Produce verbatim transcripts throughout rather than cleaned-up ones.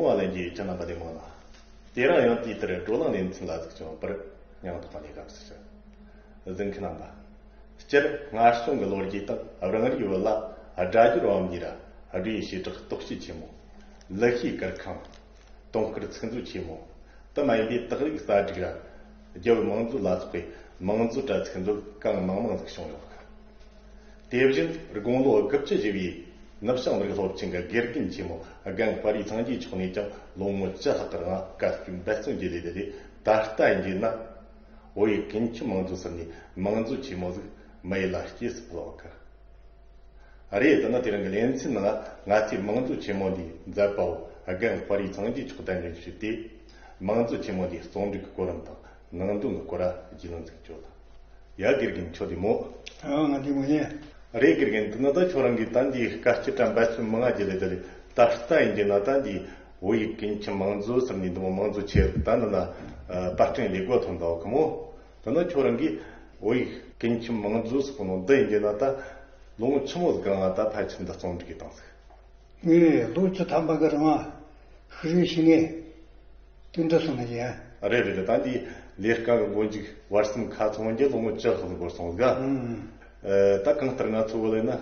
བ་ལེན་རྒྱུའི་ཁྱེད་རྣམ་པ་བདེ་མོ་ལ། དེ་རིང་ཡང་དུས་ལྟར་བགྲོ་གླེང་ལེ་ཚན་ལ་གཟིགས་སྐྱོང་བར་སྙིང་ཐག་པ་ནས་དགའ་བསུ་ཞུ། གཟིགས་མཁན་རྣམ་པ། སྤྱིར་སྔར་བྱུང་གི་ལོ་རྒྱུས་དང་རང་རེའི་བོད་ལ་སྒྲ་སྒྱུར་བམ་གཉིས་ར་སྒྲའི་བྱེ་བྲག་རྟོག་དཔྱོད་ཆེན་མོ། ལི་ཤིའི་གུར་ཁང་། དུང་དཀར་ཚིག་མཛོད་ཆེན་མོ། དེ་མ་ཡིན་པའི་སྟག་རིག་རྩ་འགྲིག་ར། རྒྱ་བོད་མང་གཙོ་ལ་སོགས་པའི་མང་གཙོ་དྲ་ཚིག་མཛོད་གང་མང་མང་ཟིག་བྱུང་ཡོད། དེ་བཞིན་དགུང་ལོ་དགུ་བཅུ་བཞེས་པའི་ནུབ་བྱང་མི་རིགས་སློབ་ཆེན་གྱི་དགེ་རྒན་ཆེན་མོ་རྒན་དཔའ་རིས་སངས་རྒྱས་མཆོག་ནས་ཀྱང་ལོ་ངོ་བཅུ་ལྷག་གི་རིང་བཀའ་བཀྱོན་འབད་བརྩོན་བརྒྱུད་ལས་དེ་ལས། ད་ལྟ་ཡིན་རྒྱུ་ན། བོད་ཡིག་ཀུན་མཁྱེན་མང་གཙོ་ཟེར་ནས་མང་གཙོ་ཆེན་མོ་ཟིག་མི་ཡུལ་ལ་སྐྱེས་སུ་ཕུལ་བ་གི། རེད། དེ་ན་དེ་རིང་གི་ལེ་ཚན་ནང་ང་ཚོས་མང་གཙོ་ཆེན་མོ་འདིའི་མཛད་པ་བོ་རྒན་དཔའ་རིས་སངས་རྒྱས་མཆོག་གདན་འདྲེན་ཞུས་ཏེ། མང་གཙོ་ཆེན་མོ་འདིའི་རྩོམ་སྒྲིག་གི་གོ་རིམ་དང་ནང་དོན་གྱི་སྐོར་ར་རྒྱུས་ལོན་ཟིག་བྱོས་དང་། ཡ། དགེ་རྒན་ཁྱོད་བདེ་མོ། ཨ། ང་བདེ་མོ་ཡིན། རེད། དགེ་རྒན། དེ་ན་ད་ཁྱོད་རང་གིས་ད་འདི་དཀའ་སྤྱད་དྲ་འབད་བརྩོན་མང་ང་བརྒྱུད་ལས་དེ་ལས། ད་ལྟ་ཡིན་རྒྱུ་ན་ད་འདི་བོད་ཡིག་ཀུན་མཁྱེན་མང་གཙོ་ཟེར་ནས་འདི་མོ་མང་གཙོ་ཆེ་ད་འདི་ན་ཨ་པར་སྐྲུན་ལས་སྒོ་ཐོན་འདུག་གི་མོ། དེ་ན་ཁྱོད་རང་གིས་བོད་ཡིག་ཀུན་མཁྱེན་མང་གཙོ་ཟེར་གོ་ནོ་འདི་ཡིན་རྒྱུ་ན་ད་ལོ་ངོ་ཆི་མོ་ཟིག་གི་རིང་ད་ཕལ་ཆེར་འདི་རྩོམ་སྒྲིག་གི་བཏང་ཟིག་ངས་ལོ་བཅུ་ཐམ་པ་གི་རིང་ཤི་རེ་ཤི་ངེས་དེ་འདྲ་སོང་ནི་ཡིན། རེད་རེད་རེད། ད་འདི་ལས་ཀ་གི་མགོ་མཇུག་བར་གསུམ་ཁ་ཚང་རྒྱུ་ལོ་ངོ་བཅུ་ལྷག་འགོར་སོང་ཟིག་ཨ། ཨ། ད་གང་ལྟར་ང་ཚོ་བོད་ལ་ན་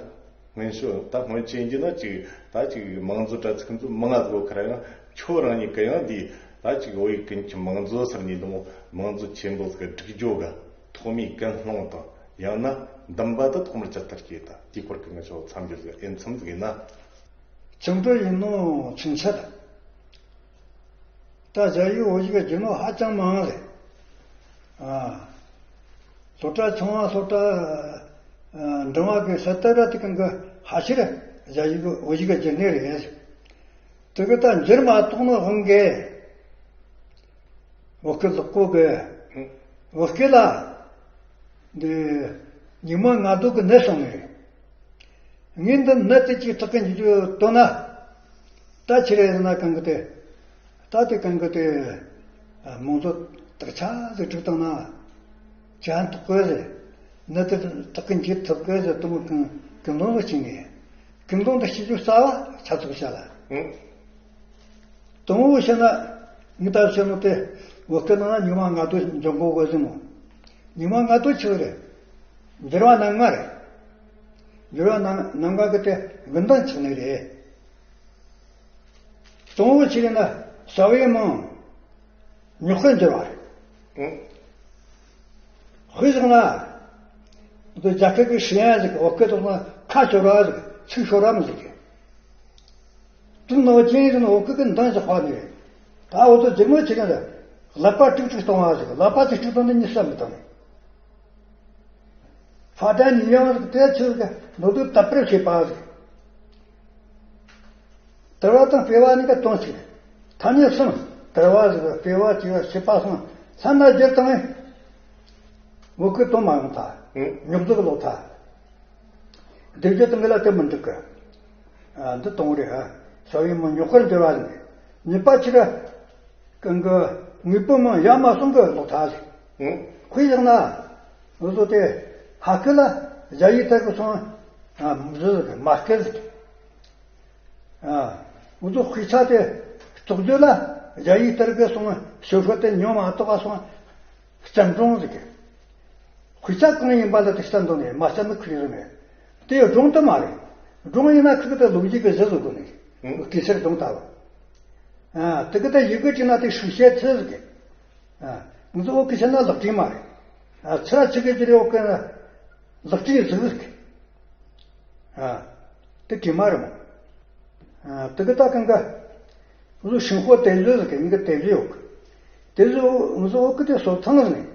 སྔོན་ཤོས་ད་སྔོན་ཆད་ཡིན་རྒྱུ་ན་ཅིག་ད་ཅིག་མང་གཙོ་དྲ་ཚིག་མཛོད་མང་ང་ཟིག་ཡོད་ཁ་ར་ཡང་ཁྱོད་རང་ཉིད་གི་ཡང་འདི་ད་ཅིག་བོད་ཡིག་ཀུན་མཁྱེན་མང་གཙོ་ཟེར་ནས་འདི་མོ་མང་གཙོ་ཆེན་པོ་ཟིག་སྒྲིག་རྒྱུ་གི་ཐོག་མའི་ཀུན་སློང་དང་ཡང་ན་འདུན་པ་དེ་ཐོག་མར་ཇི་ལྟར་སྐྱེས་ད་དེའི་སྐོར་གི་ངེད་ཚོ་མཚམས་སྦྱོར་ཟིག་ཨེ་མཚམས་ཟིག་ཡིན་ན། ཆུང་དུས་ཡིན་ནོ་ཆུང་ཆད། ད་རྒྱ་ཡིག་བོད་ཡིག་གི་རྒྱུ་ནོར་ཧ་ཅང་མང་རེད། ཨ། སློབ་གྲྭ་ཆུང་བ་སློབ་གྲྭ་ཨ་འབྲིང་བ་གི་ས་ཏ་ར་དེ་གང་གི་ཧ་ཤེད་རྒྱ་ཡིག་བོད་ཡིག་གི་རྒྱུ་ནོར་རེད། དེ་གི་ད་འགྱུར་མ་གཏོང་ནོ་དབང་གིས། བོད་སྐད་ལེགས་པོ་གི། བོད་སྐད་ལ། འདི། ཉི་མ་ལྔ་བདོ་གི་ནད་སོང་ནས། ངས་འདི་ནད་དེ་ཅིག་དྲག་གི་འཇུག་རྒྱུ་དོན་ན། ད་ཆི་རེད་ཟེར་ན་གང་གི་དེ། ད་དེ་གང་གི་དེ། མང་ཚོགས་དག་ཆ་ཟིག་དྲུག་བཏང་ན། ཅང་དོག་གི་ཟེར། ནད་དེ་དྲག་གི་འཇུག་ཐུབ་གི་ཟེར་དུ་མོ་གང་གི་ལོང་ལ་ཕྱིན་ནས། གང་ལོང་དུ་ཤི་རྒྱུ་རྩ་བ་ཆ་ཚུགས་བྱ་ལ། དང་པོ་བཤད་ན། ངས་ད་བཤད་ནོ་དེ། བོད་སྐད་ནང་ན་ཉི་མ་ལྔ་བདོ་འཇོག་གོ་གོ་ཟིན་མོ། ཉི་མ་ལྔ་བདོ་ཆི་རེད། འགྱུར་བ་སྣ་ལྔ་རེད། འགྱུར་བ་སྣ་སྣ་ལྔ་གི་དེ་དགུན་ཟླ་ཆགས་ནི་རེད། དང་པོ་ཆི་རེད་ན་ས་བོན་མང་། ཉག་གི་འགྱུར་བ་རེད། དཔེ་བཞག་ན། འདི་རྒྱ་སྐད་ཀྱི་ཧྲི་ཡན་ཟིག་བོད་སྐད་ཐོག་ན་ཁ་ཤོར་བ་ཟིག་ཚིག་ཤོར་བ་མི་ཟིག་དེ་ནོ་ཅན་ཟིག་ནོ་བོད་སྐད་ཀྱི་འདང་ཞིག་པ་ནི། ད་འོ་ཚོ་ཇིག་མོ་ཆེ་ག་ལ། ལག་པ་ཀྲིག་ཀྲིག་གཏོང་བ་ཟིག་ལག་པ་ཚིག་ཀྲིག་གཏོང་ནི་གཉིས་ས་མི་གཏོང་ནི། ཕ་དན་ཡང་ཟིག་དེ་ཚོ་གི་ནོ་དུ་དད་པར་བྱེད་པ་ཟིག་དལ་བ་དང་སྤེལ་བ་གཉིས་ཀ་དོན་གཅིག་ཐ་སྙད་གསུམ། དལ་བ་ཟིག་སྤེལ་བ་གཅིག་བྱེད་པ་གསུམ་ཚང་མ་སྦྱར་བཏང་ངས། བོད་སྐད་གཏོང་མ་ཡོང་ཐལ། ཨང་། ཉོག་རྫོགས་ལོག་ཐལ། སྡེབ་སྦྱོར་དང་གི་ལ་དེ་མི་འགྲིག་གི་ཨ། འདི་གཏོང་རེད་ཨ། ས་བོན་མང་ཉག་གི་འགྱུར་བ་ཟིག་གཉིས་པ་ཆི་ར། གང་གི་དངོས་པོ་མང་ཡ་མ་སོང་གི་ལོག་ཐལ་ཟིག་ཨང་། དཔེ་བཞག་ན། འུ་ཚོ་དེ་ཧ་ཀི་ལ་རྒྱ་ཡིག་ཐད་གི་སོང་། ཨ། མི་ཟིག་མ་སྐད་ཟིག་ཨ། འུ་ཚོ་དཔེ་ཆ་དེ་བཙོག་བརྗོད་ལ་རྒྱ་ཡིག་ལྟར་གི་སོང་ཞོ་ཤོ་དེ་ཉོ་མ་གཏོགས་པ་སོང་། སྤྱང་གྲུང་ཟིག་གི་དཔེ་ཆ་གང་ཡིན་པ་ལ་དེ་ལྟ་འདུག་ནས་མ་བསམ་ནི་ཁུལ་རེད་མེད། དེ་སྒྲུང་དུ་མ་རེད། སྒྲུང་ཡིན་ན་ཁུག་དེ་ལོ་རྒྱུས་གི་གཞི་བཟོ་དགོས་ནི། ཨང་། གེ་སར་སྒྲུང་ལྟ་བུ། ཨ། དེ་གི་དེ་ཡི་གེ་བྲིས་ན་དེ་ཧྲུག་བཤད་ཚེ་ཟིག་གི་ཨ། ང་ཚོ་བོད་སྐད་བཤད་ན་ལག་བྲིས་མ་རེད། ཨ། ཚུར་ཆི་གི་ཅི་རེད་བོད་སྐད་ན། ལག་བྲིས་ཟིག་ཟིག་གི་ཨ། དེ་དྲི་མ་རེད་མོ། ཨ། དེ་གི་ད་གང་ག་ང་ཚོ་ཤིང་ཕོ་དེ་བཟོས་ཟིག་གི་ངི་གི་དེ་བཟོས་ཡོད་གི་དེ་བཟོས་ང་ཚོ་བོད་སྐད་དེ་སོ་ཐང་ཟིག་ནས།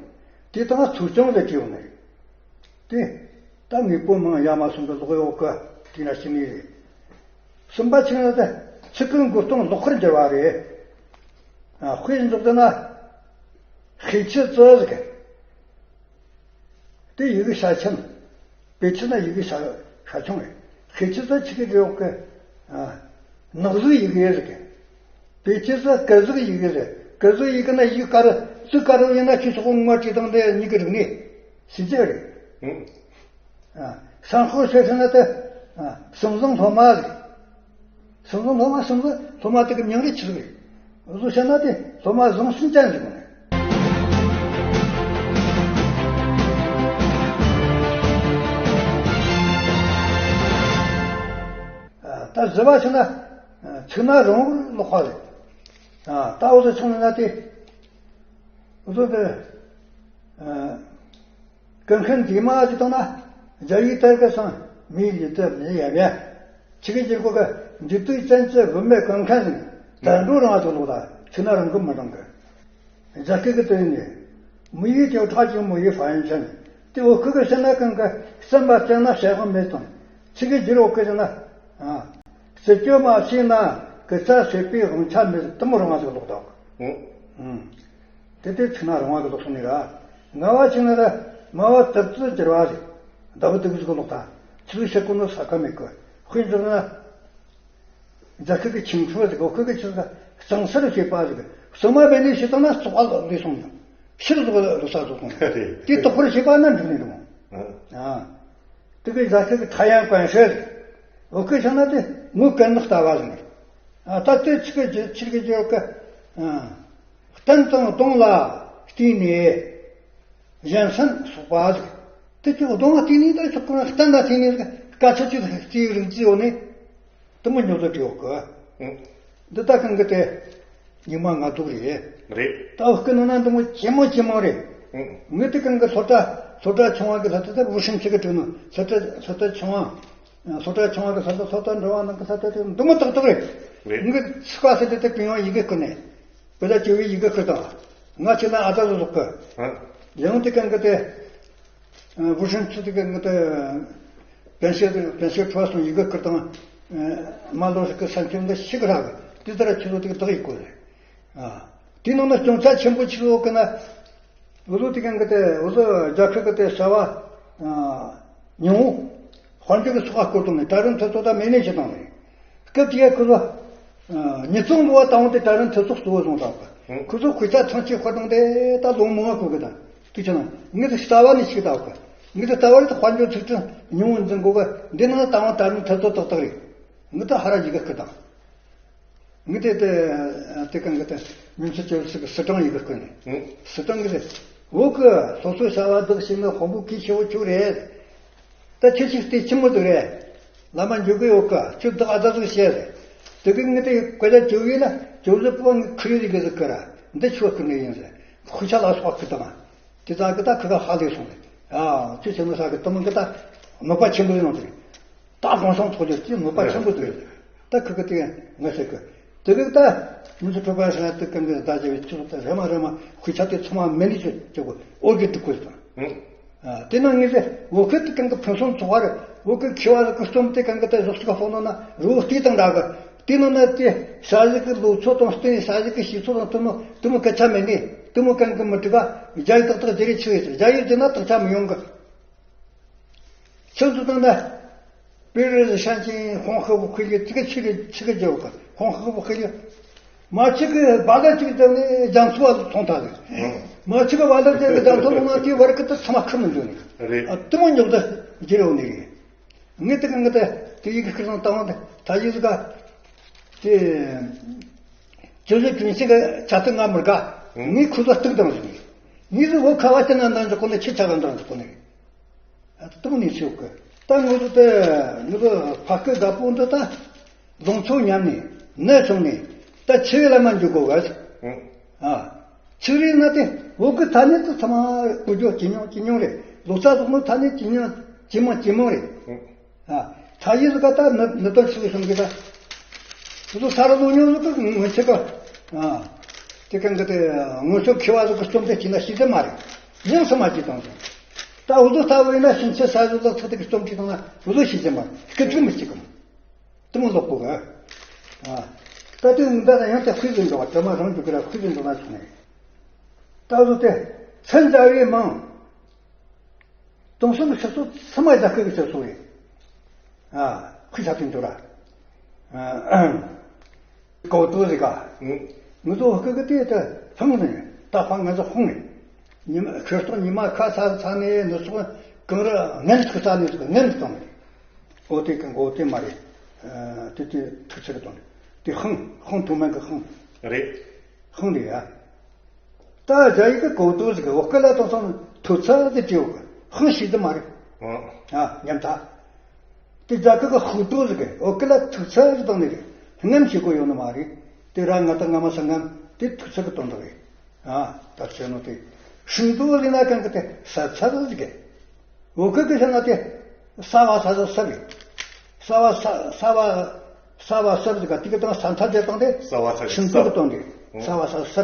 དེ་ད་ང་ཚོ་ཅང་ཟིག་བྲིས་ཡོང་ནི་རེད། དེ། ད་དངོས་པོ་མང་ཡ་མ་སོང་གི་ལོག་ཡོད་གི་དེ་ན་ཤི་ནི་རེད། གསུམ་པ་ཆི་ན་ད་ཚིག་གི་མགོ་སྟོང་ལོག་ཁར་འགྱུར་བ་རེད། ཨ། དཔེ་འཇོག་དེ་ན། ཧེ་ཆི་ཙི་ཟིག་གི་དེ་ཡི་གེ་ཤ་ཆེན། པེ་ཆི་ན་ཡི་གེ་ཤ་ཤ་ཆུང་རེད། ཧེ་ཆི་ཙི་ཆི་གི་རེད་ཡོད་གི་ཨ། ནག་གཟུགས་ཡི་གེ་ཟིག་གི་དེ་ཁྱེད་ཚོ་དཀར་གཟུགས་ཡི་གེ་རེད། དཀར་གཟུགས་ཡི་གེ་ན་ཡིག་དཀར་ཚིག་དཀར་ཡིན་ན་ཁྱེད་ཚོ་ངོ་བྲིས་དང་དེ་གཉིས་ཀྱི་རིག་གནས་ཞིབ་ཆ་རེད། ཨང་། ཨ། སང་ཁོ་ཤེས་ཤེས་ན་དེ་ཨ། སུམ་བཟང་སློབ་མ་རེད། སུམ་ཚོ་སློབ་མ་སུམ་ཚོ་སློབ་མ་དེ་གི་མྱིང་རིགས་ཆི་ཟིག་རེད། འུ་ཚོ་བཤད་ན་དེ་སློབ་མ་བཟང་སུམ་ཅན་ཟིག་ཡོད་ནི། ད་བཞི་པ་ཆི་ན་ཚིག་སྣ་རིང་པོར་ཀློག་པ་རེད། ད་འུ་ཚོ་ཆུང་ན་དེ་འུ་ཚོ་དེ། ཀུན་མཁྱེན་དེ་མ་ཅི་བཏང་ན། རྒྱ་ཡིག་ལྟར་གི་སང་མིའི་ལུས་རྩལ་མི་ཡ་བས། ཆི་གི་ཅི་གོ་གི་འཇུག་དུས་ཅན་གྱི་བུད་མེད་ཀུན་མཁྱེན་ཟིན། དལ་འགྲོ་རང་ཚོ་ལོག་ལ་ཚིག་སྣ་རིང་གི་མི་རིང་གི། རྒྱ་སྐད་ཀྱི་དོན་ནི། མི་ཡི་ཀྱང་ཁྲག་ཅན་མོ་ཡི་ཧྥ་ཡན་ཆན། དེ་འོ་ཁུ་གི་ཤི་ན་ཀུན་གི་སེམས་པ་བཙན་ན་བྱ་དབང་མེད་དང་། ཆི་གི་ཅི་རོག་གི་ཟིན་ན། རྩི་སྤྱོད་མ་ཤེས་ན་གི་རྩ་བྱེད་པའི་དབང་ཆ་མེད་དུ་མོ་རང་ཚོ་ལོག་དོག་དེ་དེ་ཚིག་སྣ་རིང་བ་གི་ལོག་སོང་ནི་ར། ང་བ་ཆེ་ན་ར་མ་བ་ཏིར་ཏིར་གྱུར་བ་རེད། ཟླ་བ་དུ་གི་ཟིག་ལོག་ད། ཆི་ཟིག་བཤད་དགོས་ནོ་ས་ཁ་མེད་གི། དཔེ་འཇོག་ན། རྒྱ་སྐད་ཀྱི་ཆིང་ཆུ་ཟིག་གོ་ཁུ་གི་ཆི་ཟིག་གཙང་སར་བྱེད་པ་ཟིག་གཙང་མ་བེད་ནས་བྱེད་དང་ན་བཙོག་པ་ལས་སོང་ཡང་། ཕྱིར་བཟོ་ལོ་ས་བཟོ་སོང་། དེ་དོག་པར་བྱེད་པ་ན་འགྲིག་ནི་རུང་། དེ་གི་རྒྱ་སྐད་ཀྱི་ཐ་ཡང་གོན་ཤེས། འོ་ཁུ་ཆ་ན་དེ་ངོ་གན་ནག་ལྟ་བ་ཟིག་ཨ་ད་དེ་ཆི་གི་ཆི་གི་ཇོ་གི། ཨ། སྟན་དང་གདོང་ལ་བལྟས་ནས་གཞན་སེམས་སོགས་པ་ཟིག་དེ་ཚོ་གདོང་ལ་བལྟས་ནས་ད་ཆོག་གི་སྟན་ལ་བལྟས་ནས་ཟིག་སྐད་ཆ་ཅིག་རྩིས་རིག་རྩིས་ཡོད་ནས་དེ་མོ་ཉོ་ཟིག་ཡོད་གི། འདི་ད་གང་གི་དེ་ཉི་མ་ང་ཐུག་རེད། རེད། ད་འུ་སྐུ་ནང་ན་འདི་མོ་ཇེ་མང་ཇེ་མང་རེད། ངས་དེ་གང་གི་སློབ་གྲྭ་སློབ་གྲྭ་ཆུང་བ་གི་ལྷ་ད་ད་བུ་ཧྲིན་ཆི་གི་དྲུག་ནོ་ལྷ་ད་ལྷ་ད་ཆུང་བ། སློབ་གྲྭ་ཆུང་བ་གི་ས་ད་སློབ་གྲྭ་འགྲོ་བ་ནང་གི་ས་ད་དེ་འདི་མོ་ཏག་ཏག་རེད། རེད། ངས་ཚིག་པ་ས་དེ་དེ་གང་ཡང་ཡི་གེ་ཁུར་ནས། བོད་ལ་སྐྱོ་བའི་ཡི་གེ་ཁུར་དང་། ང་ཁྱེད་ལ་ཨ་ད་བཟོ་ཟོག་གི། ཡང་དེ་གང་གི་དེ། བུ་ཧྲིན་ཚུ་དེ་གང་གི་དེ། པན་ཤེ་པན་ཤེ་ཁྲོ་སོང་ཡི་གེ་ཁུར་དང་། མ་ལོ་ཞིག་གི་སེམས་ཁྱིམ་འདི་ཤི་གི་རག་གི་དེ་ལྟར་ཁྱེད་ཚོ་དེ་གི་བདག་ཡི་གོ་རེད། དེ་ནང་ན་སྐྱོན་ཆ་ཆེན་པོ་ཆེ་བོ་གི་ན། འུ་ཚོ་དེ་གང་གི་དེ་འུ་ཚོ་རྒྱ་ཁུལ་གི་དེ་བྱ་བ། ཉུང་། དཔལ་འབྱོར་གྱི་ཚོགས་ཁག་སྐོར་དུ་ནས་གྲལ་རིམ་མཐུད་ཚོགས་དང་མེ་ནས་བྱེད་སྟངས་རེད། སྐབས་དེ་ཡ་ཁོ་ཚོ། ཉིས་སྟོང་འབུལ་བ་བཏང་བ་དེ་གྲལ་རིམ་མཐུད་ཚོགས་གཙོ་བོ་བཟུང་བཏང་བ། ཁོ་ཚོ་དཔེ་ཆ་ཐང་ཆད་ཁོ་དང་དེ་ད་ལོང་མང་བ་ཁོ་གི་དང་དུས་ཆེ་ན་ངེད་ཚོ་རྩ་བ་ནས་ཞིག་བཏང་བ། ངེད་ཚོ་རྩ་བ་རེད་དཔལ་འབྱོར་ཚིག་ཁྲི་ཉུང་བོ་འཛིན་དགོས་གི་འདི་ནང་བཏང་བ་གྲལ་རིམ་མཐུད་ཚོགས་ཏག་ཏག་རེད། ངེད་ཚོ་ཧ་ར་ཡི་གེ་སྐུ་དང་། ངས་དེ་དེ་དེ་གང་གི་དེ་ཉིན་ཚེ་སྐྱེལ་སྲིད་གི་སི་ཀྲང་ཡི་གེ་བསྐུར་ནས། ཨང་། སི་ཀྲང་གི་དེ་འོག་གི་སློབ་གསོ་བྱ་བ་འདི་ཞིག་ནི་དཔོན་པོ་གིས་ཆེ་བོ་ཁྱོད་རེད། ད་ཁྱོད་ཅིག་དེ་ཆི་མོ་འདུག་རེད། བླ་མ་འཇུག་གི་ཡོད་གི་ཁྱོད་བདག་ཨ་ད་ཟིག་བཤད་རེད། དེ་གི་ངས་དེ་བཀའ་རྒྱ་བཅོལ་ཡིན་ན་བཅོལ་ཟིག་པོ་ངས་ཁུར་ཡི་གི་ཟིག་གི་ར་འདི་ཆོག་གི་ནི་ཡིན་ཟེར། ཁུ་ཆ་ལ་སོགས་གི་དང་། དེ་ཙང་གི་ད་ཁུ་ག་ཧ་ལས་སོང་རེད། ཨ་ཁྱོད་ཆེན་མོ་ས་གི་དུ་མོ་གི་ད་མོས་པ་ཆེན་པོ་ཡོང་དེ་རེད། ད་དགོང་སང་ཚོགས་རྒྱུ་དེ་མོས་པ་ཆེན་པོ་དེ་རེད། ད་ཁུ་གི་དེ་ངས་ཟེར་གི་དེ་གི་ད་མི་ཚོ་གྲོད་པ་སང་དེ་གང་གི་ད་བྱས་པའི་ཚུལ་ད་རེ་མ་རེ་མ་ཁུ་ཆ་དེ་ཚང་མ་མེ་ནི་ཆོད་ཆོད་གོ་ཨོ་གི་དུ་ཁུ་དང་། དེ་ནང་ངས་ཟེར་འོ་ཁུ་དེ་གང་གི་ཕུན་སུམ་ཚོགས་པ་རེད། འོ་ཁུ་ཁྱི་བ་ཟིག་གི་རྩོམ་དེ་གང་གི་ད་ཟོག་ཅིག་ག་ཕོག་ནོ་ན་རུ་བོ་སྟེ་དང་འདྲ་གི་དེ་ནང་ན་དེ་ས་ཟིག་གི་ལོ་ཚོད་དང་སྟེང་ས་ཟིག་གི་ཤི་ཚོད་དང་དུ་མོ་དུ་མོ་སྐད་ཆ་མེད་ནི་དུ་མོ་གང་གི་མི་འགྲིག་ག་རྒྱ་ཡིག་ཏག་ཏག་ཇེ་རེ་ཆི་ཡོད་ཟེར་རྒྱ་ཡིག་ཇི་ན་དག་ཆ་མི་ཡོང་གི་ཚོད་དུ་དང་ན་པེ་རི་ཧྲན་ཅིན་ཧོང་ཧི་བུ་ཁུ་གི་ཚིག་གི་ཆི་གི་ཆི་གི་ཇོ་གི་ཧོང་ཧི་བུ་ཁུ་གི་མ་ཆི་གི་བ་ལ་ཅིག་དང་ནི་རྒྱ་མཚོ་བ་ཐོང་ཐག་གི་མ་ཆི་གི་བ་ལ་ཅིག་གི་རྒྱ་མཚོ་ལུང་ན་དེ་བར་གི་དུ་ཚ་མ་ཁུ་མི་འཇོ་ནི་རེད། ཨ་དུ་མོ་ཉོག་ད་ཇེ་རེ་འོ་ནི་རེད། ངས་དེ་ག་ངས་དེ་དེ་ཡི་གེ་སྐུར་སང་བཏང་བ་དེ་ད་ཡི་གེ་དེ་ཅོ་ཅོ་ཅུན་ཤིང་གི་ཆ་ཚིག་ང་མི་དགའ། ངས་ཁུ་ཚོ་སྟུག་དང་ཟིག་ངས་ཟིག་འོ་ཁ་བ་ཅི་ན་འདང་འཇོག་གོ་ནས་ཁྱི་ཆ་ག་འདང་འཇོག་གོ་ནས་ཨ་དེ་མོ་ནས་ཤོག་གི་ད་ངོ་ཚོ་དེ་ངོ་ཚོ་ཕ་སྐད་དགའ་པོ་འདི་ད་ལོང་ཚོ་ཉམས་ནས་ནད་བྱུང་ནས་ད་ཆི་བའི་ལ་མ་འཇུག་གོ་ག་ཟིག་ཨ། ཚིག་རིགས་ན་དེ་བོད་ཀྱི་ཐ་སྙད་དུ་ཚང་མ་གོ་རྒྱུ་ཇེ་ཉུང་ཇེ་ཉུང་རེད། ལོ་ཙཱ་ཚོགས་ནི་ཐ་སྙད་ཇེ་ཉུང་ཇེ་མང་ཇེ་མང་རེད། ཨ། ཐ་ཡིག་ཟིག་ག་ད་ནི་ནི་དོན་ཆི་གི་སོང་གི་ད། སོ་སོ་ས་རུ་ལོ་ཉུང་ཟིག་གི་ངོ་ཆེ་ག་ཨ། དེ་གང་གི་དེ་ངོ་ཆོ་མཁས་པ་ཟིག་གི་རྩོམ་དེ་བྲིས་ན་ཤེས་ཀྱི་མ་རེད། ཡང་སེམས་མ་བྱེད་དང་ཟིག་ད་འུ་ཚོ་ལྟ་བུ་ཡིན་ན་ཕྱིན་ཆད་ས་ཟིག་ལ་ཚིག་དེ་གི་རྩོམ་བྲིས་དང་ན་འུ་ཚོ་ཤེས་ཀྱི་མ་རེད། སྐད་ཆ་མི་གཅིག་གམ། དེ་མོ་ལོག་གོ་ག་ཨ། ད་དེ་འདི་ལ་ཡང་དེ་ཁུལ་དུ་འགྲོ་བ་དྲི་མ་རང་རྒྱུ་གི་ར་ཁུལ་དུ་འགྲོ་ན་ཆོག་ནས། ད་བཟོ་དེ་ཚན་རྒྱ་བའི་མིང་། དེང་སང་གི་ཕྱི་ཚོ་ཚང་མ་རྒྱ་སྐད་ཀྱི་ཕྱི་ཚོ་རེད། ཨ། ཁུལ་ཆ་ཐུན་འགྲོ་ར། ཨ། གོ་ཏོ་རེ་ག་ངུ་ཚོ་ཧ་ཀི་གི་དེ་དེ་ཕང་ནས་ད་ཕང་ང་ཚོ་ཧོང་ནས། ཉི་མ་ཁྱོད་སྟོང་ཉི་མ་ཁ་ཚ་ཚ་ནས་ནུ་ཚོ་གང་ར་ངན་ཚུགས་ཚ་ནས་ཚུགས་ངན་ཚུགས་བཏང་ནས། འོ་དེ་གི་འགོ་དེ་མ་རེད། དེ་དེ་ཐུག་ཚེ་གི་དོན་རེད། དེ་ཧང་ཧང་ཐུག་མེད་གི་ཧང་རེད། ཧང་རེད་ཡ། ད་རྒྱ་ཡིག་གི་གོ་དོ་ཟིག་གི་འོ་ཀི་ལ་དང་སང་ཐུག་ཚ་ཟིག་བྲིས་འོ་གི་ཧང་ཤེས་ཟིག་མ་རེད། ཨ་ཉམ་ཐག་དེ་རྒྱ་གི་གི་ཧུ་ཏོ་ཟིག་གི་འོ་ཀི་ལ་ཐུག་ཚ་ཟིག་དང་ནི་རེད། ངམ་ཤེས་གོ་ཡོང་ནི་མ་རེད། དེ་ར་ང་ད་ང་མ་ས་ངམ་དེ་ཐུག་ཚ་གི་དོན་དག་རེད། ཨ་ད་ཆེ་ནོ་དེ་ཧྲིང་ཏོ་ལི་ན་གང་གི་དེ་ས་ཚ་ཟིག་གི་འོ་ཀི་གི་ཤ་ན་དེ་ས་བ་ས་ས་ས་རེད། ས་བ་ས་ས་བ་ས་བ་ས་ཟིག་ག་དེ་གི་དང་ས་མཐའ་རྒྱ་དང་དེ་ས་བ་ས་ཤིང་ཏོག་གི་དོན་རེད། ས་བ་ས་ས་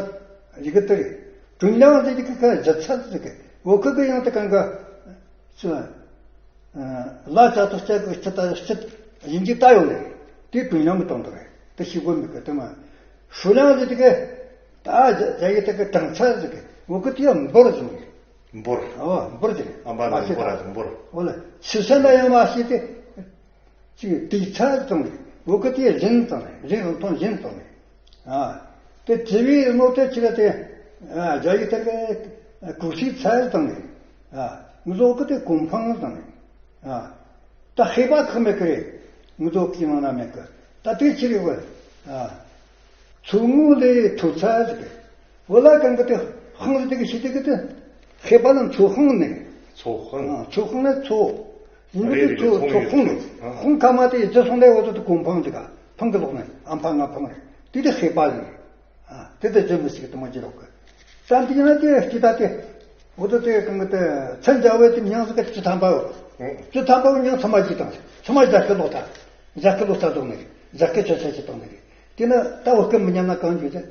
ཡི་གི་དེ་རེད། ཀྲུང་དབྱང་དེ་གི་ཁ་ཇི་ཚ་ཟིག་གི་འོ་ཁུ་གི་ཡང་དེ་གང་གི་ལ་ཅག་ཏུ་ལྕགས་གི་སྤྱི་ལྟ་སྤྱི་ཡིན་གྱི་ལྟ་ཡོང་ནས་དེ་ཀྲུང་དབྱང་གི་དོན་དུ་རེད། དེ་ཤི་གོ་མི་གི་དེ་མ་ཧྲུ་ལང་དེ་གི་ད་ཇ་ཡི་དེ་གི་གྲང་ཚ་ཟིག་གི་འོ་ཁུ་དེ་ཡང་འབོར་ཟིག་རེད། འབོར། ཨོ་འབོར་ཟེར། ཨམ་པ་མ་ན་ཤེས་འབོར་ར་དང་འབོར། འོ་ལ་ཕྱི་སེམས་ལ་ཡང་མ་ཤེས་ཏེ། ཅིག་དེའི་ཚད་དང་ནི་འོ་གི་དེ་རིན་དང་ནི་རིན་རང་མཐོང་རིན་དང་ནི། ཨ་དེ་དེ་བའི་ནོ་དེ་ཅི་ལ་དེ་རྒྱ་ཡིག་དེ་གི་གུག་ཤིག་ཚད་དང་ནི། ཨ་ངུ་ཟོ་གི་དེ་གོང་འཕང་དང་ནི། ཨ་ད་ཤེས་པ་ཁག་མེད་གི་རེད། ངུ་ཟོ་གི་ནང་ན་མེད་གི། ད་དེ་ཅི་རེད་བ། ཨ་ཚུ་ངུ་ལས་ཐུག་ཚད་ཟིག་གི། བོད་ལ་གང་གི་དེ་ཧང་ཟེར་དེ་གི་ཤི་དེ་གི་དེ་ཤེས་པ་ལ་མཚོ་ཧང་ནས། མཚོ་ཧང་། ཨ་མཚོ་ཧང་ནས་མཚོ། ཡིན་གི་རེད་དེ་རེད། མཚོ་མཚོ་ཧང་ནས། ཧང་ཁ་མ་དེ་རྗེས་སོང་ལས་འོ་དོ་དེ་གོང་འཕང་ཟིག་ག་འཕང་གི་ལོག་ནས་ཨམ་ཕ་ང་འཕང་རེད། དེ་དེ་ཤེས་པ་ཡིན། ཨ་དེ་དེ་རྗེས་མི་ཞིག་གི་དེ་མ་བརྗེད་རོགས་གི། ད་འདི་ན་དེ་སྐྱིད་ད་དེ་འོ་དོ་དེ་གང་གི་དེ་མཚན་རྒྱ་བོད་དེ་མྱིང་ཟིག་གི་བཅུ་ཐམ་པའོ། བཅུ་ཐམ་པའོ་མྱིང་ཚང་མ་བརྗེད་དང་ཚང་མ་རྒྱ་སྐད་ལོག་ད། རྒྱ་སྐད་ལོག་ས་ཟོག་ནས་རྒྱ་སྐད་ཆ་ཆ་ཞིག་བཏང་ནས་དེ་ན་ད་འོ་སྐད་མི་ཉན་ན་གང་བརྗོད་དེ།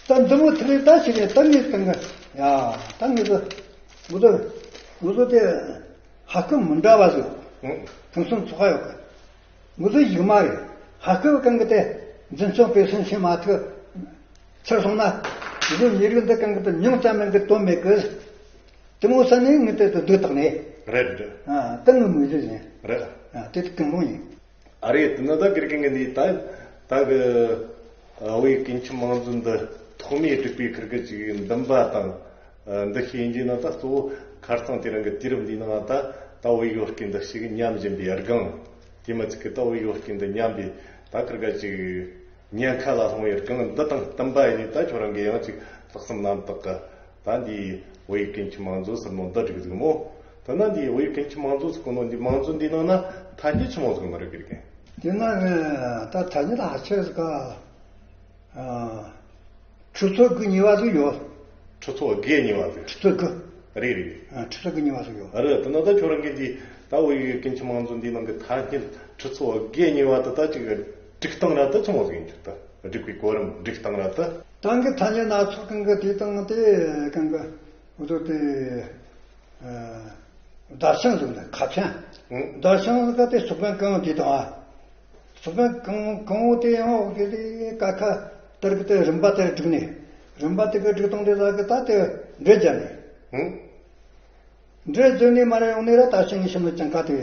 ད་འདི་མོ་དེ་ལས་ད་ཞིག་རེད། ད་ངས་གང་ག་ཡ་ད་ངས་ད་ངུ་ཟོ་ངུ་ཟོ་དེ་ཧ་ཀི་མི་འདྲ་བ་ཟིག་ཐང་སུན་ཚོགས་ཡོད་གི། ངུ་ཟོ་ཡིག་མ་རེད། ཧ་ཀི་གང་གི་དེ་འཛིན་སྐྱོང་སྤེལ་སྲུང་བྱེད་མ་ཐུབ། ཚར་སོང་ན། ངུ་ཟོ་ཉེ་རིགས་འདི་གང་གི་དེ་མྱིང་ཙམ་མིན་གི་དོན་མེད་གི། དེ་མོ་ས་ནས་ངས་དེ་དུ་སྡུག་བཏང་ནས། རེད་འདྲ། ཨ་ད་ངའི་མིག་རིལ་ཡིན། རེད། ཨ་དེ་དུ་གང་རུང་ཡིན། ཨ་རེད། དེ་ནི་ད་དགེ་རྒན་གི་ནི་ད་ད་གི་བོད་ཡིག་གི་མཁན་ཆེན་མང་རྫོང་འདི་ཐོག་མའི་སྒྲིག་པའི་ཁུར་གི་ཅིག་འདུན་པ་དང་། འདི་ཤེས་ཡིན་གྱི་ན་ད་གཙོ་བོ་ཁ་རྩང་དེ་རིང་གི་དུས་རབས་འདིའི་ནང་ད་ད་བོད་ཡིག་བོད་སྐད་འདི་ཞིག་ཉམས་བཞིན་པའི་སྒང་། དེ་མ་ཚིག་གི་ད་བོད་ཡིག་བོད་སྐད་འདི་ཉམས་པའི་ད་ཁུར་ག་ཅིག་ཉེན་ཁ་ལ་ལྷུང་བའི་སྒང་འདི་དང་བསྟུན་པ་ཡིན་ནི་ད་ཁྱོད་རང་གི་ཡང་ཅིག་ལྷག་བསམ་རྣམ་དག་གི་ད་འདི་བོད་ཡིག་གི་མཁན་ཆེན་མང་རྫོང་ཟེར་ནོ་འདི་སྒྲིག་ཟིག་མོ། ད་ན་འདི་བོད་ཡིག་གི་མཁན་ཆེན་མང་རྫོང་ཟེར་གོ་ནོ་འདི་མང་རྫོང་འདི་ནང་ན་ཐ་སྙད་ཆི་མོ་ཟིག་མ་རེད་དགེ་རྒན། དེ་ན་ད་ཐ་སྙད་ལ་ཧ་ཆེ་ཟིག་ག་ཁྲི་ཚོ་དགུ་ཉེ་བ་ཟིག་ཡོད། ཁྲི་ཚོ་དགུ་ཉེ་བ་ཟིག་ཁྲི་ཚོ་དགུ། རེད་རེད། ཨ་ཁྲི་ཚོ་དགུ་ཉེ་བ་ཟིག་ཡོད། རེད། དེ་ན་ད་ཁྱོད་རང་གིས་འདི་ད་བོད་ཡིག་གི་མཁན་ཆེན་མང་རྫོང་འདི་ནང་གི་ཐ་སྙད་ཁྲི་ཚོ་དགུ་ཉེ་བ་དེ་ད་ཅིག་སྒྲིག་སྟངས་ར་ད་ཆི་མོ་ཟིག་ཡིན་རྒྱུ་ད། སྒྲིག་པའི་གོ་རིམ་སྒྲིག་སྟངས་ར་ད། ད་གི་ཐ་སྙད་སྣ་ཚོགས་གང་གི་དེ་དང་དེ་གང་གི་འོ་དོ་དེ། བརྡ་བྱང་ཟེར་ནས་ཁ་བྱང་། ཨང་། བརྡ་བྱང་ཟེར་ག་དེ་ཚོགས་པ་གང་དེ་དང་ཨ། ཚོགས་པ་གང་གང་བོ་དེ་ཡང་འོག་གི་དེ་ཀ་ཁ་དར་གི་དེ་རིམ་པ་དེར་བསྒྲིགས་ནས། རིམ་པ་དེ་གི་བསྒྲིགས་སྟངས་དེ་ལ་གི་ད་དེ་འགྲེལ་བརྒྱབ་ནས། ཨང་། འགྲེལ་བརྒྱབ་ནས་མར་ཡོང་ནས་ར་ད་ཕྱིན་ནས་ཕྱིན་ནས་ཅང་ཀ་དེ།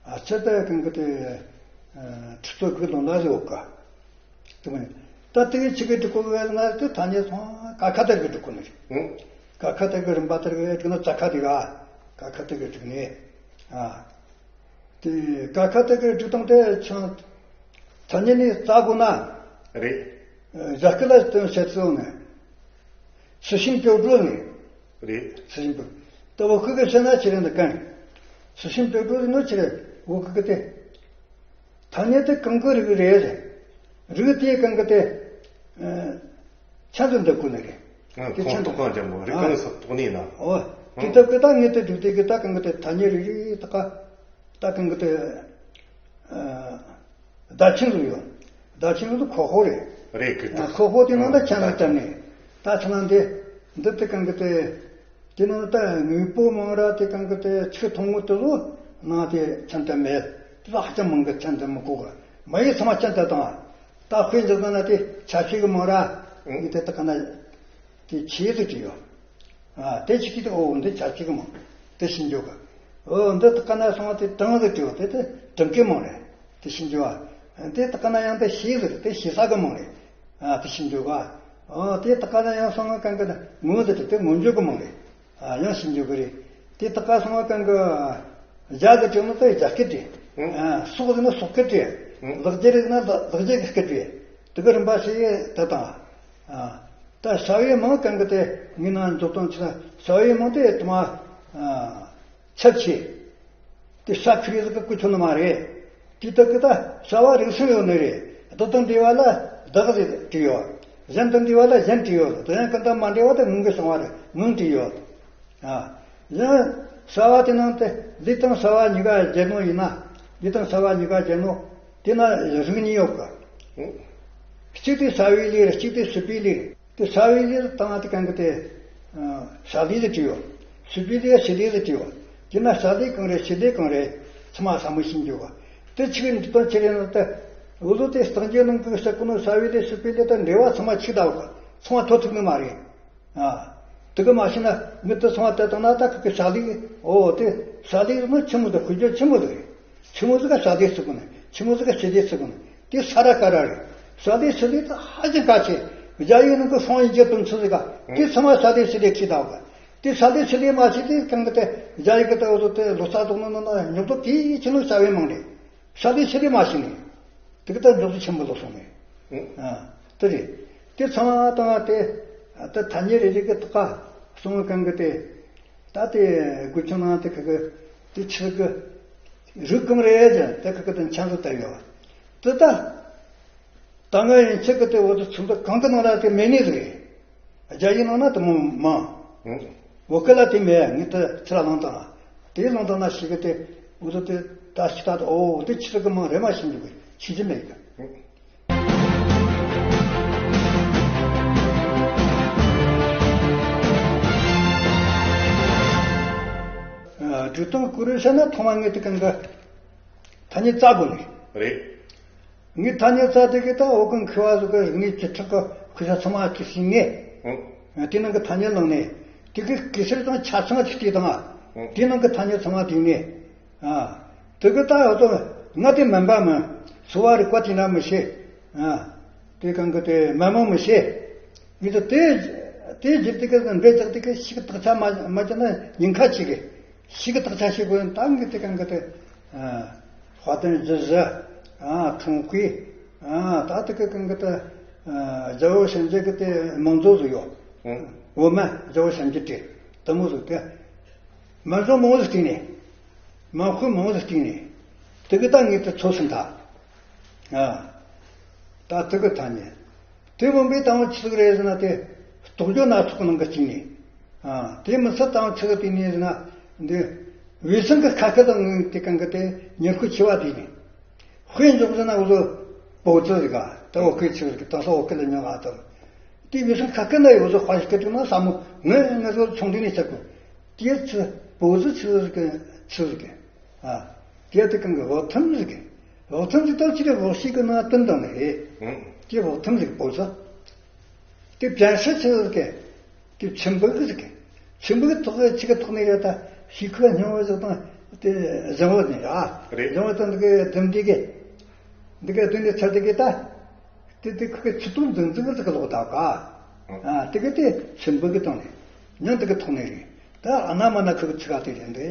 ཨ་ཚེ་དེ་གང་གི་དེ། ཁྲི་ཚོ་གི་ལོ་ན་ཟེར་འོག་ག་དེ་མིན། ད་དེ་གི་ཆི་གི་སྒྲིག་གོ་གི་ན་དེ་ཐ་སྙད་ཚང་ཀ་ཁ་དེ་གི་སྒྲིག་གོ་ནི་རེད། ཨང་། ཀ་ཁ་དེ་གི་རིམ་པ་དེ་གི་སྒྲིག་ན་ཙ་ཁ་དེ་ག་ཀ་ཁ་དེ་གི་སྒྲིག་ནས། ཨ། དེ་ཀ་ཁ་དེ་གི་སྒྲིག་སྟངས་དེ་ཆང་། ཐ་སྙད་ནི་རྩ་དགོས་ན། རེད། ཨ་ཞྭ་སྐད་ལ་དོན་བྱེད་ཚུལ་ནི། ཚུལ་ཤིང་ཀྱོག་གྲོལ་ནི། རེད། ཚུལ་ཤིང་ཀྱོག་ད་བོད་སྐད་གི་བཤད་ན་ཆི་རེད་འདི་གན། ཚུལ་ཤིང་ཀྱོག་གྲོལ་ནི་ཆི་རེད་བོད་སྐད་གི་དེ། ཐ་སྙད་དེ་གང་གི་རིགས་རེད། རིགས་དེ་གང་གི་དེ། ཨ་ཆ་འཛིན་འདི་ཀུན་ནི་རེད། ཨ་དེ་ཁོང་ཆ་འཛིན་ཐོག་ཁང་ཅན་པོ་རིགས་གང་སོགས་ཐོག་ནས་ན། འོ། དེ་ལྟ་གི་ད་ངས་དེ་སྒྲུབ་དེ་གི་ད་གང་གི་དེ་ཐ་སྙད་རིགས་རིགས་ད་ག་ད་གང་གི་དེ། ཨ་བརྡ་ཆིངས་ཟིག་ཡོད། བརྡ་ཆིངས་ཟིག་ཁོག་ཧོ་རེད། རེད་གི་ད། ཨ་ཁོག་ཧོ་དེ་ནང་ད་ཆ་འཛིན་བཏབ་ནས་ད་ཆ་ན་འདི་འདི་དེ་གང་གི་དེ། དེ་ནང་ད་དངོས་པོ་མང་ར་དེ་གང་གི་དེ་ཆིག་ཐུང་ངུ་དེ་ལོ་ནང་དེ་ཚན་དེ་མེད། དེ་ལ་ཧ་ཅང་མང་གི་ཚན་དེ་མི་གོ་གི། མ་ཡིག་ཚང་མ་ཚན་དེ་དང་། ད་དཔེ་འཇོག་ན་དེ་ཆ་ཆེ་གི་མང་ར། ཨང་། ངས་དེ་ད་ག་ན་དེ་ཆེ་ཟིག་ཅིག་ཡོད། ཨ་དེ་ཆིག་གི་དེ་ཨོ་འདི་ཆ་ཆེ་གི་མང་། དེ་ཤིན་འཇོག་གི། ཨོ་འདི་ད་ག་ན་སོང་བ་དེ་གྲང་ཟིག་ཅིག་ཡོད། དེ་དེ་གྲང་གི་མང་རེད། དེ་ཤིན་འཇོག་ག་དེ་ད་ག་ན་ཡང་དེ་ཤེས་ཟིག་དེ་ཤེས་ས་གི་མང་རེད། ཨ་དེ་ཤིན་འཇོག་ག་ཨ་དེ་དག་ག་ན་ཡང་སོང་ང་གང་གི་ན་ངོ་འདི་དེ་ངོ་འཇོག་གི་མང་རེད། ཨ་ཡང་ཤིན་འཇོག་གི་རེད། དེ་དག་ག་སོང་ང་གང་གི་རྒྱ་གི་དྲན་ནོ་དེ་རྒྱ་སྐད་དྲན། ཨ་སོག་ཟིག་ན་སོག་སྐད་དྲན། ལག་རྒྱ་རིག་ན་ལག་རྒྱ་གི་སྐད་དྲན། དེ་གི་རིམ་པ་ཞིག་དེ་དང་། ཨ་ད་བྱ་བའི་མིང་གང་གི་དེ་ངི་ན་འཇོག་དང་ཆི་ན་བྱ་བའི་མིང་དེ་དུ་མ། ཨ་ཚབ་ཆེ། དེ་ས་ཁུ་རེ་ཟིག་གི་ཀུ་ཆུ་ནི་མ་རེད། དེ་དག་གི་ད་བྱ་བ་རིགས་གསུམ་ཡོད་ནི་རེད། བདག་དང་འདྲེས་པ་ལ་བདག་ཟེར་བྲིས་ཡོད། གཞན་དང་འདྲེས་པ་ལ་གཞན་བྲིས་ཡོད། དེ་ཡང་གང་དང་མ་འདྲེས་པ་དེ་ངང་གིས་བྱུང་བ་རེད། ངང་བྲིས་ཡོད། ཨ་གཞན་བྱ་བ་དེ་ནང་དུ་ལས་དང་བྱ་བ་གཉིས་ཀ་སྦྱར་ནོ་ཡིན་ན། ལས་དང་བྱ་བ་གཉིས་ཀ་སྦྱར་ནོ་དེ་ན་རིགས་གཉིས་ཡོད་གི། གཅིག་དེ་བྱ་བའི་ལས་རེད། གཅིག་དེ་བྱེད་པའི་ལས་རེད། དེ་བྱ་བའི་ལས་དང་དེ་གང་གི་དེ། ཨ་བྱ་ལས་ལ་བྲིས་ཡོད། བྱེད་པའི་ལས་བྱེད་ལས་ལ་བྲིས་ཡོད། དེ་ན་བྱ་ལས་གང་རེད། བྱེད་ལས་གང་རེད། ཚང་མ་ཟབ་མོ་ཤེས་འགྱོ་བ། དེ་ཆིག་འདི་དོན་ཆི་རེད་ན་དེ། འུ་ཚོ་དེ་སྟངས་ཀྱི་ནང་གི་ས་ཀུ་ནོ་བྱ་བའི་ལས་བྱེད་པའི་ལས་དང་འབྲེལ་བ་ཚང་མ་ཆིག་ད་བ་ག་ཚང་མ་ཐོ་ཐུག་ནི་མ་རེད། ཨ་དེ་གི་མ་ཤེས་ན་མི་དེ་ཚང་མ་དེ་དང་ན་ད་གི་གི་བྱ་ལས། འོ་དེ་བྱ་ལས་ནི་ཆི་མོ་དེ་དཔེ་བརྗོད་ཆི་མོ་དེ་རེད། ཆི་མོ་ཟིག་ག་བྱ་ལས་ཟེར་གོ་ནི། ཆི་མོ་ཟིག་ག་བྱེད་ལས་ཟེར་གོ་ནི། དེ་ས་ར་ཀ་ར་རེད། བྱ་ལས་བྱེད་ལས་དེ་ཧ་ཅང་གལ་ཆེ། རྒྱ་ཡིག་ནང་གི་ཧྥང་ཡིག་གི་དོན་ཚིག་ཟིག་ག་དེ་ཚང་མ་བྱ་ལས་བྱེད་ལས་ཁྱི་དག་ག་དེ་བྱ་ལས་བྱེད་ལས་མ་བྱེད་དེ་གང་གི་དེ་རྒྱ་ཡིག་གི་དེ་འོ་ཚོ་དེ་ལོ་ཙཱ་དོག་ནོ་ནོ་ན་ཉོག་དོ་དེ་ཆི་ནོ་བྱ་བའི་མང་རེད། བྱ་ལས་བྱེད་ལས་མ་བྱེད་ནི། དེ་གི་དེ་འཇོག་ཚུལ་ཆེན་པོ་ལོ་སོང་ནི། ཨ་དེ་རེད། དེ་ཚང་མ་དང་དེ་དེ་ཐ་སྙད་རེ་རེ་གི་དག་ག་སོང་གང་གི་དེ། ད་དེ་དགུ་ཆུང་ནང་དེ་ཁ་གི་དེ་ཆི་གི་རིགས་གང་རེད་ཅེ་དེ་ཁ་གི་དེ་འཆང་དུ་བསྡད་ཡོད། དེ་ད་ད་ང་ཡིན་ཆི་གི་དེ་འོ་དེ་ཚོ་འདི་གང་གི་ནང་ལ་དེ་མེད་ནི་རེད། རྒྱ་ཡིག་ནང་ན་དེ་མོ་མང་། འོ་ཀི་ལ་དེ་མེད། ངས་དེ་ཚུར་ལ་བླངས་དང་། དེ་བླངས་དང་ན་ཞིག་གི་དེ་འོ་དེ་དེ་ད་ཞིག་ད་དེ་འོ་དེ་ཆི་གི་མང་རེད་མ་ཤེས་འདུག་གི་ཤེས་ཀྱི་མེད་གི། ཨ་འབྲི་སྟངས་སྐོར་བཤད་ན་ཐོག་མ་ངས་དེ་གང་གི་ཐ་སྙད་བཙལ་དགོས་ནས། རེད། ངས་ཐ་སྙད་བཙལ་དེ་གི་ད་འོ་གང་མཁས་པ་ཟིག་གི་རིག་གནས་བཅུ་ཕྲག་གི་དཔེ་ཆ་ཚང་མ་ཁྱེར་ཤེས་ངས། ཨང་། དེ་ནང་གི་ཐ་སྙད་བླངས་ནས་དེ་གི་གེ་སར་དང་ཆ་ཚང་ཅིག་བལྟས་དང་། ཨང་། དེ་ནང་གི་ཐ་སྙད་ཚང་མ་བལྟས་ནས། ཨ། དེ་གི་ད་ཡོད་དོ་ང་དེ་མིན་པ་མིན། སོ་བ་རིག་པ་དེ་འདྲ་མི་ཤེས། ཨ། དེ་གང་གི་དེ་མི་མང་མི་ཤེས། ངེད་ཚོ་དེ་དེ་བརྒྱུད་དེ་གི་འབྲེལ་ཆགས་དེ་གི་ཤིག་དག་ཆ་མ་མ་བྱས་ན་ཉེན་ཁ་ཆེ་གི། ཤིག་དག་ཆ་ཤིག་དགོས་ད་ངེད་དེ་གང་གི་དེ། ཨ། དཔལ་ལྡན་རྗེ་བཞི། ཨ། འཁྲུངས་སྐར། ཨ། ད་དེ་གི་གང་གི་དེ། ཨ། རྒྱལ་བ་བྱམས་ཆེན་གི་དེ་མིང་མཛོད་ཟིག་ཡོད། ཨང་། འོ་མ་རྒྱལ་བ་བྱམས་ཆེན་དེ་དེ་མོ་ཟིག་དེ། མ་འཇོག་མང་བོ་ཟིག་བཏིང་ནས། མ་དཔེ་མང་བོ་ཟིག་བཏིང་ནས། དེ་གི་ད་ངས་དེ་ཚོ་ཟིན་ད། ཨ། ད་དེ་གི་ཐ་སྙད། དེ་བུམ་པའི་དང་ཆི་ཟིག་རེད་ཟེར་ན་དེ། རྟོགས་བརྗོད་སྣ་ཚོགས་ནང་གི་གཅིག་ནས། ཨ། དེ་མི་ཚད་དང་ཆི་ཟིག་བཏིང་ནས་ཟེར་ན། འདི། འོད་སྲུང་གི་ཁ་སྐད་དང་ངས་དེ་གང་གི་དེ་ཉེར་མཁོ་ཆེ་བ་དེ་ནས། དཔེ་འཇོག་ཟེར་ན་འུ་ཚོ་བོད་ཚོ་ཟིག་ག་ད་བོད་སྐད་ཆི་ཟིག་གི་དེང་སང་བོད་སྐད་ལ་ཉོ་ག་དང་། དེ་བོད་སྐད་ཁ་སྐད་ན་འུ་ཚོ་དཔའ་ཞིག་སྐད་དྲུག་ན་ས་མོ་ངས་ངས་ཚོ་ཚོང་འདུས་ནས་བྱ་དགོས། དེ་ཚོ་བོད་ཚོ་ཆི་ཟིག་གི་ཆི་ཟིག་གི། ཨ། དེ་དེ་གང་གི་བག་ཐུམ་ཟིག་གི། བག་ཐུམ་ཟིག་ད་ཅི་རེད་བག་ཤིག་གི་ན་དུན་དང་ནི་རེད། དེ་བག་ཐུམ་ཟིག་བོད་ཚོ། དེ་བྱན་ཧྲི་ཆི་ཟིག་གི། དེ་ཆུ་འབུག་ཟིག་གི། ཆུ་འབུག་ཐོག་གི་ཆི་གི་ཐོག་ནས་ཡོད་ད་ཤི་ཁུ་སྙིང་བོ་ཟིག་དང་དེ་བཟང་བོ་ནི་ཨ། རེད། བཟང་བོ་དང་འདི་གི་ལྡུམ་འདི་གི། འདི་གི་ལྡུམ་འདི་ཚ་འདི་གི་ད། དེ་དེ་ཁུ་གི་ཆུ་ཏུང་འཛིན་འཛིན་གི་ཟིག་གི་ལོག་ད་ག་ཨ། དེ་གི་དེ་ཆུ་འབུག་གི་ཐོག་ནས་ཉང་འདི་གི་ཐོག་ནས་རེད། ད་ཨ་ན་མ་ན་ཁུ་གི་ཆི་ག་དེ་རེད་འདི།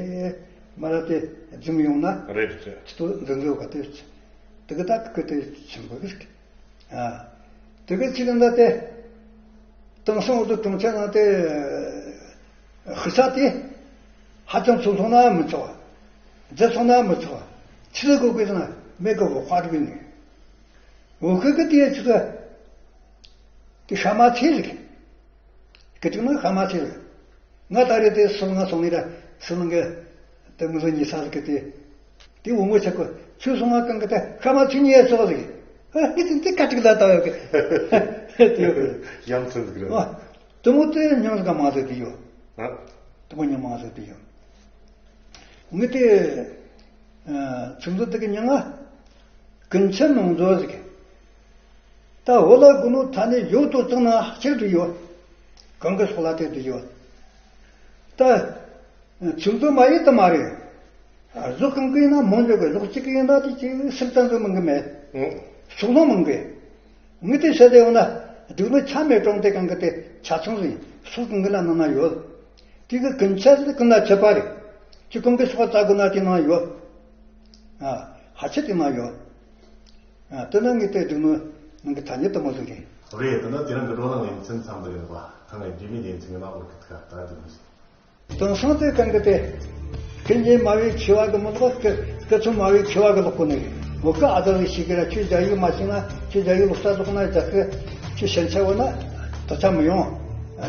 མ་ར་དེ་རྫུན་ཡོང་ན། རེད་རེད། ཆུ་ཏུང་འཛིན་འཛིན་ག་དེ། དེ་གི་ད་ཁུ་གི་དེ་ཆུ་འབུག་གི་ཟིག་ཨ། དེ་གི་ཅི་གི་འདི་དེ། དེང་སང་འུ་ཚོ་གྲོང་ཁྱེར་ནང་དེ། ཧི་ས་དེ། ཧ་ཅང་ཚུགས་སོང་ན་མི་ཆོག་རྫི་སོང་ན་མི་ཆོག་ཆི་ཟིག་དགོས་གི་ཟེར་ན་མེད་གི་བོ་དཔའ་རིག་ནི། འུ་ཁུ་གི་དེ་ཆི་གི། དེ་ཤ་མ་ཚེ་རིག་སྐད་ཅིག་ན་ཧ་མ་ཆེ་བས། ང་ད་རེས་དེ་སུ་ལ་ང་སོང་ནི་ར་སུ་ལ་ང་དེ་མི་ལ་ཉེ་ས་ཟིག་གི་དེ། དེ་འུ་ངོ་ཆག་གོ་ཆུ་སོང་ང་གང་གི་ད་ཧ་མ་ཆུ་ཉེ་སོག་ཟིག་ཨ་ནི་དེ་དེ་ཀ་ཀྲིག་ལ་ད་ཡོད་གི། དེ་ཡོད་གི། ཡང་ཚན་ཟིག་རེད། ཨ། དེ་མོ་དེ་མྱང་ཟིག་མ་ཟིག་དེ་ཡོད། ཨ། དེ་མོ་མྱང་མ་ཟིག་དེ་ཡོད། ངི་དེ། ཨ། ཆུ་མཛོད་དེ་གི་མྱང་ང་། ཀུན་མཁྱེན་མང་མཛོད་ཟིག་ད་འོ་ལ་དགུ་ནོ་ཐ་ནི་ཡོད་དོ་ཙང་ན་ཧ་ཆེར་དུ་ཡོད། གང་གི་སོགས་ལ་དེ་དུ་ཡོད། ད། ཚིག་མཛོད་མ་ཡིན་དུ་མ་རེད། གཟུགས་གང་གི་ཡིན་ན་མང་འཇོག་གི་གཟུགས་གཅིག་གི་ཡིན་ན་དེ་གཅིག་སུམ་རྟ་མཛོད་མང་གི་མེད། ཨང་། ཕྱོགས་ལྷུང་མང་གི། ངི་དེ་བཤད་དེ་འོ་ན། སྡུག་ནི་ཆ་མེད་གྲོང་དེ་གང་གི་དེ་ཆ་ཚང་ཟིན་སོགས་ཀུན་གི་ལ་ནང་ན་ཡོད། དེ་གི་ཀུན་ཆ་ཟིན་ཀུན་ལ་ཆད་པ་རེད། ཅི་ཀུན་གི་སོགས་རྩ་དགོས་ན་དེ་ནང་ཡོད། ཨ་ཧ་ཆེ་དེ་ནང་ཡོད། ཨ་དེ་ན་ངས་དེ་སྡུག་ནི་ནང་གི་ཐ་སྙད་དུ་མོ་ཟིན་རེད། རེད། དེ་ན་དེ་རིང་གི་བགྲོ་གླེང་ལེ་ཚན་མཚམས་འདིར་ཡིན་པ། ཐ་ན་རྒྱུས་མེད་ལེ་ཚན་གི་ནང་ལོག་གི་ཐུག་ད་དེ་མོ་ཟིན། དེང་སང་དེ་གང་གི་དེ། སྐུ་ཉིད་སྨྲ་བའི་མཁས་པ་གི་མི་ལོག་སྐུ་སྐུ་ཚོ་སྨྲ་བའི་མཁས་པ་གི་ལོག་གོ་ནི་རེད། མོ་སྐུ་ཨ་ཙི་ལི་ཞིག་གི་ར་ཁྱོད་རྒྱ་ཡིག་མ་ཤེས་ན་ཁྱོད་རྒྱ་ཡིག་ལོག་ལྟ་ལོག་ན་རྒྱ་སྐུ་ཁྱོད་ཞན་ཆ་བོ་ན་དོ་ཆ་མི་ཡོང་།